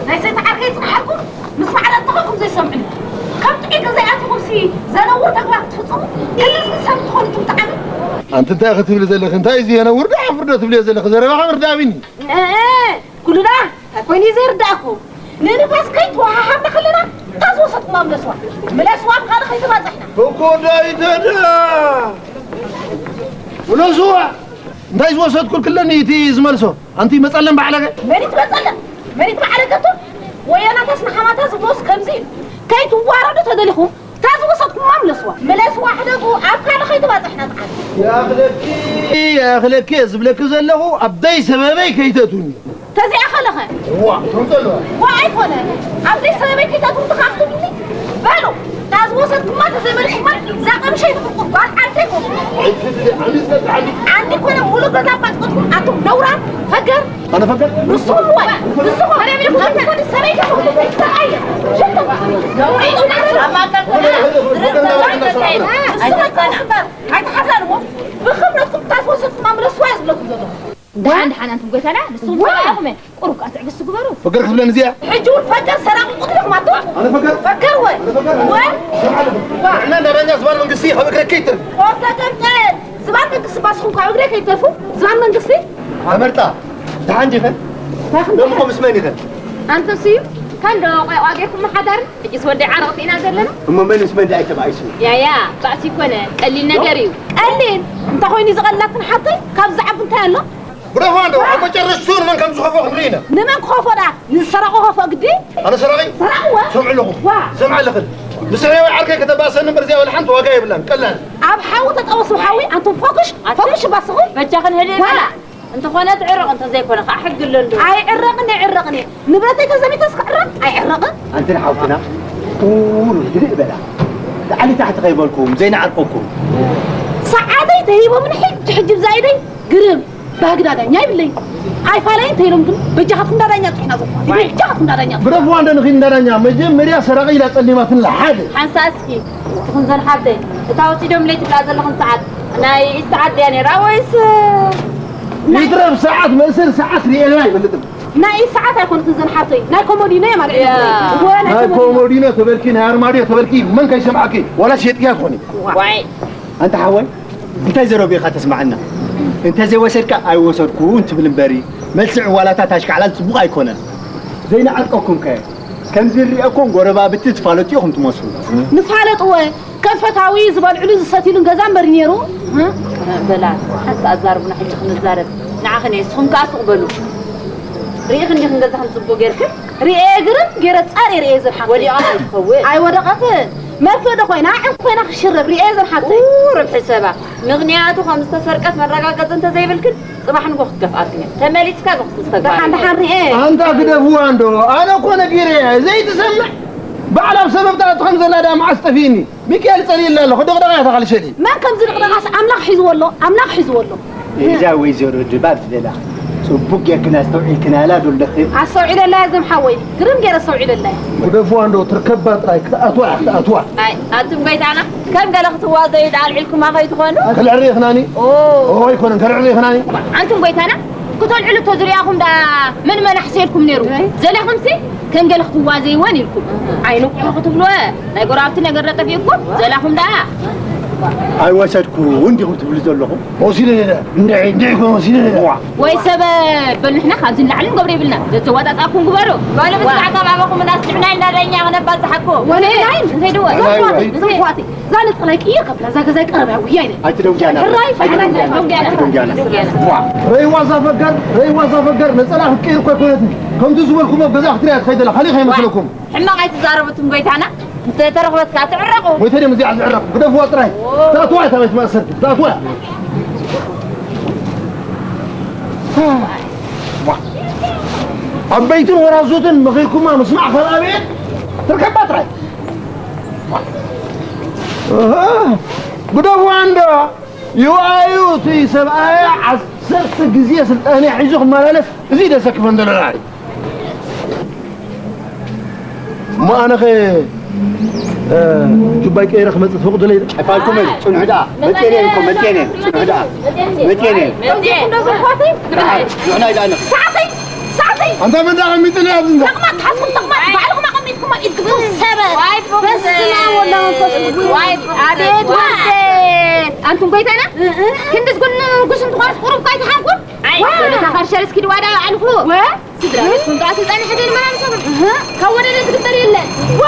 ናይ ሰይጣን ዓርከይ ይጽንሓልኩም፣ ምስ ባዕላ እንተኾንኩም ዘይሰምዕኒ። ከም ጥዑይ ገዛ ኣቲኹምሲ ዘነውር ተግባር ክትፍጽሙ፣ ክንድዚ ሰብ ትኾኑ ትምጣዕሚ። ኣንቲ እንታይ ክትብሊ ዘለኺ? እንታይ እዚ የነውር ዶ ሓፍር ዶ ትብልዮ ዘለኺ? ዘረባኻ ምርዳእ ኣቢኒ። እ፣ እ፣ ኩሉ ደኣ እንታይ ኮይኑ እዩ ዘይርዳእኩም? ንንፋስ ከይተወሃሃብና ከለና፣ እታ ዝወሰድኩማ ምለስዋ። ምለስዋ፣ ኣብ ካልእ ከይተባጻሕና። እኮ ዳይተዳ! ምለስዋ! እንታይ ዝወሰድኩልኪ ኣለኒ እቲ ዝመልሶ? ኣንቲ መጸለም ባዕለገ? መን ይትመጸለም? መን ይትማዕረገቶ? ወያናታስ ንሓማታ ዝብሎስ ከምዚ እዩ። ከይትዋረዱ ተደሊኹም፣ እታ ዝወሰድኩማ ምለስዋ። ምለስዋ ሕደጉ፣ ኣብ ካልእ ከይተባጻሕና ጸዓት። ይኣኽለኪ፣ ይኣኽለኪ እየ ዝብለኪ ዘለኹ፣ ኣብ ደይ ሰበበይ ከይተእትውኒ። ተዘይኣኸለኸ? ዋ፣ ትምጸሉ። ዋ፣ ኣይኮነ። ኣብ ደይ ሰበበይ ከይተእትው ትኻኽቱኒ። በሉ፣ እታ ዝወሰድኩማ ተዘይመልስኩማ፣ እዛ ቀምሸይ ትፍቁር ጓል ዓዲ ኣይኮንኩን። ዓዲ ኮነ፣ ሙሉ ገዛ ባጽቆትኩም፣ ኣቱም ነውራ፣ ፈገር። ኣነ ፈገር? ንስኹም ወይ? ንስኹም? ኣነ ብልኩም ትኾኑ ሰበይቲ ትኾኑ። ሰብኣይ። ሽቶ። ነውሪ። ኣብ ማእከል ኮነ፣ ዝርዝር ሰብኣይ ተካይድ። ኣይተጸና። ኣይተሓዛንዎ። ብኽብረትኩም እታ ዝወሰድኩማ ምለስዋ እየ ዝብለኩም ዘለኹ። ደሓን፣ ደሓን፣ ኣንቱም ጎይታና፣ ንስኹም ዋ! ሰብኣይኹም እየ። ቁሩብ ከኣ ትዕግስቲ ግበሩ። ፈገር ክትብለኒ እዚኣ? ሕጂ እውን ፈገር ሰራቒ ቁጥሪ ኢኹም ኣቶ? ኣነ ፈገር? ፈገር ወይ? ኣነ ፈገር? ወይ? ስምዓ ኣለኹ። ዋ! ንሕና እንዳ ዳኛ ዝባን መንግስቲ ካብ እግረ ከይትር። ኦተ ቀምጠል! ዝባን መንግስቲ ባስኹም ካብ እግረ ከይተርፉ? ዝባን መንግስቲ? ኣመርጣ፣ ደሓን ዲኸን? ደምኹ ምስ መን ኢኸን? ኣንተ ስዩ፣ ካን ዶ ቋይቋ ጌርኩም ሓዳር? ሕጂስ ወዲ ዓረቕቲ ኢና ዘለና። እሞ መን ምስ መን ደኣ ተባኢሱ? ያያ፣ ባእሲ ይኮነ፣ ቀሊል ነገር እዩ። ቀሊል? እንተኾይኑ ዝቐላትን ሓብተይ፣ ካብ ዝዓቢ እንታይ ኣሎ? ግደፎ እንዶ፣ ኣብ መጨረሽትኡ ንመን ከም ዝኸፍኦ ክንርኢ ኢና። ንመን ክኸፍኦ ደኣ? ንዝሰረቐ ክኸፍኦ ግዲ? ኣነ ሰራቒ? ሰራቒ ወ? ሰምዑ ኣለኹ። ዋ። ሰምዓ ኣለኽን። ምስ ሕያወይ ዓርከይ ከተባእሰኒ እምበር እዚኣ ወላ ሓንቲ ዋጋ የብላን። ቀላል። ኣብ ሓዊ ተጠበሱ ሓዊ፣ ኣንቱም ፎክሽ፣ ፎክሽ ባስኹም። በጃኽን ህልዩ ዋላ። በላ። እንተኾነ ትዕረቕ፣ እንተዘይኮነ ከዓ ሕጊ ኣሎ እንዶ። ኣይዕረቕን፣ ኣይዕረቕን እየ። ንብረተይ ተዘሚተስ ክዕረቕ? ኣይዕረቕን። ኣንትን ሓውትና፣ ቁሩብ ህድእ በላ። ላዕሊ ታሕቲ ከይበልኩም፣ ዘይንዓርቀኩም። ሰዓተይ ተሂቦምኒ ሕጂ ሕጂ ብዛ ኢደይ ግርም። ባህጊ ዳዳኛ ይብለይ። ኣይፋለይ እንተ ኢሎም ግን በጃኻትኩም ዳዳኛ ጽሕና ዘኳ። በጃኻትኩም ዳዳኛ። ግደፍዋ እንደ ንኺድ እንዳዳኛ። መጀመርያ ሰራቒ ኢላ ጸሊማትና ሓደ። ሓንሳእ እስኪ፣ ንስኽን ዘን ሓብተይ፣ እታ ወሲዶምለይ ትብላ ዘለኽን ሰዓት፣ ናይ ኢድ ሰዓት ድያ ነይራ ወይስ ናይ ይትረፍ ሰዓት መእሰሪ ሰዓት ርእየላ ኣይፈልጥን። ናይ ኢድ ሰዓት ኣይኮነትን ዘን ሓብተይ፣ ናይ ኮሞዲኖ እየ ማለት እዩ። ያ። እወ፣ ናይ ናይ ኮሞዲኖ። ኮሞዲኖ ተበልኪ፣ ናይ ኣርማድዮ ተበልኪ፣ መን ከይሰምዓኪ? ዋላ ሸጥክያ ትኾኒ። ዋይ። ኣንታ ሓወይ፣ እንታይ ዘረባ ኢኻ ተስምዓና? እንተ ዘይወሰድካ ኣይወሰድኩን ትብል እምበሪ፣ መልሲ ዕዋላታት ኣሽካዕላል ጽቡቕ ኣይኮነን። ዘይንዓጥቀኩም ከ? ከም ዝርኤኩም ጎረባብቲ ትፋለጡ ኢኹም ትመስሉ። ንፋለጥ እወ፣ ከም ፈታዊ ዝበልዕሉ ዝሰትዩሉን ገዛ እምበር ነይሩ። እ? በላ፣ ሓንቲ ኣዛርቡና ሕጂ ክንዛረብ። ንዓኽን እየ፣ ንስኹም ከኣ ስቕ በሉ። ርኢኽን ዲኽን ገዛኽን ጽቡቕ ጌርክን? ርኤ ግርም ጌረ ጻር ርኤ ዘርሓ። ወዲቓ ኣይትኸውን። ኣይወደቐትን። መፍረዲ ኮይና፣ ዕንቁ ኮይና ክሽረብ ርኤ ዘርሓተይ። ቁሩብ ሕሰባ። ምኽንያቱ ከም ዝተሰርቀት መረጋገጺ እንተዘይብልክን፣ ጽባሕ ንጎ ክትገፍኣልክን እያ። ተመሊስካ ንኽትስተጋባእ። ደሓን ደሓን ርኤ። ኣንታ ግደፍዋ እንዶ፣ ኣነ እኮ ነጊረያ እየ፣ ዘይትሰምዕ። ባዕላ ኣብ ሰበብ ትኣቱ ከም ዘላ ደኣ መዓስ ጠፊእኒ። ሚካኤል ጸሊእላ ኣሎ፣ ክድቕደቕ እያ እታ ካልሸሊ። መን ከም ዝድቕደቓስ ኣምላኽ ሒዝዎ ኣሎ፣ ኣምላኽ ሒዝዎ ኣሎ። እዛ ወይዘሮ ድባብ ዝበላ፣ ጽቡቕ ጌርክን ኣስተውዒልክናላ ዶ ኣለኽን? ኣስተውዒለላ እየ ዘም ሓወይ፣ ግርም ገይረ ኣስተውዒለላ እየ። ግደፍዋ እንዶ፣ ትርከባ ጥራይ ክትኣትዋ እያ፣ ክትኣትዋ። ኣይ፣ ኣቱም ጎይታና፣ ከም ገለ ክትዋዘዩ ደኣ ኣልዒልኩማ ከይትኾኑ? ከልዕል ርኢኽናኒ? ኦ። ኦ፣ ኣይኮነን፣ ከልዕል ርኢኽናኒ? ኣንቱም ጎይታና፣ ክተልዕሉ ተዝርያኹም ደኣ መን መን ኣሕሲልኩም ነይሩ? ኣይ። ዘላኹምሲ ከም ገለ ክትዋዘይወን ኢልኩም። ኣይንቑሑ ክትብልወ፣ ናይ ጎረባብቲ ነገር ዶ ጠፊእኩም? ዘላኹም ደኣ። ኣይወሰድኩን ዲኹም ትብሉ ዘለኹም? ወሲደ ነይረ። እንድዒ፣ እንድዒ ኮነ ወሲደ ነይረ። ዋ። ወይ ሰብ በሉ፣ ንሕና ካብዚ ንላዕሊ ንገብሮ የብልና። ዘተዋጣጣኩም ግበሩ። በሉ፣ ዋ። ብስራሕ ካብ ኣባኹም እናስምዕና ኢልና ዳኛ ክነባጽሓኩም። ወለላይ፣ እንታይ ድወ? ኣላይ ወይ። ዘዋጥ፣ ዘዋጥ። እዛ ነጸላይ ቅይር ከብላ፣ እዛ ገዛይ ቀረብ እያ፣ ውያይ ነይ። ኣይትደንጉያና። ሕራይ፣ ኣይትደንጉያና። ኣይትደንጉያና። ኣይትደንጉያና። ረይዋ እዛ ፈገር፣ ረይዋ እዛ ፈገር፣ ነጸላ ክትቅይር እኮ ኣይኮነትን። ከምቲ ዝበልኩሞ ኣብ ገዛ ክትሪኣ ትኸይድ ዘላ፣ ካሊእ ከይመስለኩም። ሕማቕ ኣይትዛረቡ፣ እቱም ጎይታና። እንተ ተረኽበት ከኣ ትዕረቑ። ጎይታ ድዮም እዚኣ ዝዕረቕ? ግደፍዋ ጥራይ። ትኣትዋ እታ ቤት ማእሰርቲ፣ ትኣትዋ። ዓበይትን ወራዙትን መኺርኩማ ምስማዕ ካብ ኣቤት ትርከባ ጥራይ። እህ፣ ግደፍዋ እንዶ። ይውኣዩ፣ እቲ ሰብኣያ ዓሰርተ ግዜ ስልጣንያ ሒዙ ክመላለስ፣ እዚ ደሰክፈን ዘሎ ናሪ። እሞ ኣነኸ እ፣ ጁባይ ቀይረ ክመጽእ ትፈቕዱ ለይ? ኣይፋልኩምን፣ ጽንሑ ደኣ። መጤን እየ እኮ፣ መጤን እየ። ጽንሑ ደኣ። መጤን እየ። መጤን እየ። ንዑና ኢላ ንኽ። ሳዕተይ! ሳዕተይ! ኣንታ መንዳ ኣቐሚጥኒ ኣብዚ እንዳ። ተቕማጥ፣ ሓስኹም ተቕማጥ፣ ባዕልኹም ኣቐሚጥኩሞ ኢድኩም ሰበ። ዋይ፣ በስመ ኣብ ወወልድ ወመንፈስ ቅዱስ። ዋይ፣ ኣቤት ወርደት። ኣንቱም ጎይታና፣ ክንድስ ጉን ንጉስ እንትኾንስ ቁሩብ እኳ ኣይተሓንኩን። ኣይ፣ ዋ! ገለ ተኸርሸር እስኪ ድዋዳ ኣዕልፉ። ወ? ስድራ ቤትኩም ጥራሕ ስልጣን ይሕደል መላልሶም። እህ፣ ካብ ወለደ ዝግበር የለን። ዋ!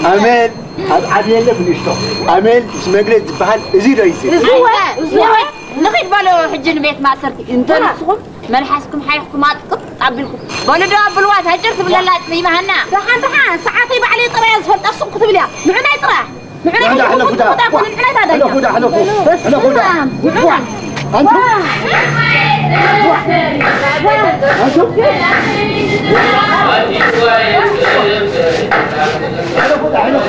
ኣሜን። ኣብ ዓብየለ ብንእሽቶ ኣሜን ምስ መግለጽ ዝበሃል እዚ ዶ እዩ? እዚ ዋ! እዚ ዋ! ንኺድ በሉ ሕጂ ንቤት ማእሰርቲ። እንተ ንስኹም መልሓስኩም ሓይኽኩም ኣጥቅጥ ኣቢልኩም። በሉ ዶ ኣብልዋ፣ ታጭር ትብለላ ጽሊማ ሃና። ደሓን፣ ደሓን፣ ሰዓተይ ባዕለይ ጥራይ እያ ዝፈልጣ፣ ሱቕ ክትብል እያ። ንዑናይ ጥራሕ። ንዑናይ ሕጂ ሕለፉ ዳ። ክትፈልጣ እኮ ንዑናይ ዳ ዳኛ። ሕለፉ ዳ፣ ሕለፉ። ሕለፉ ዳ። በስመ ኣብ። ንዑናይ። ኣንቱ። ኣንቱ። ሕለፉ ዳ፣ ሕለፉ።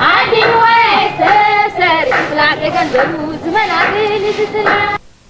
ኣንቲም ወይ ተሰሪ፣ ጽላዕ ተገንዘቡ፣ ዝመናብል ዝጽላዕ።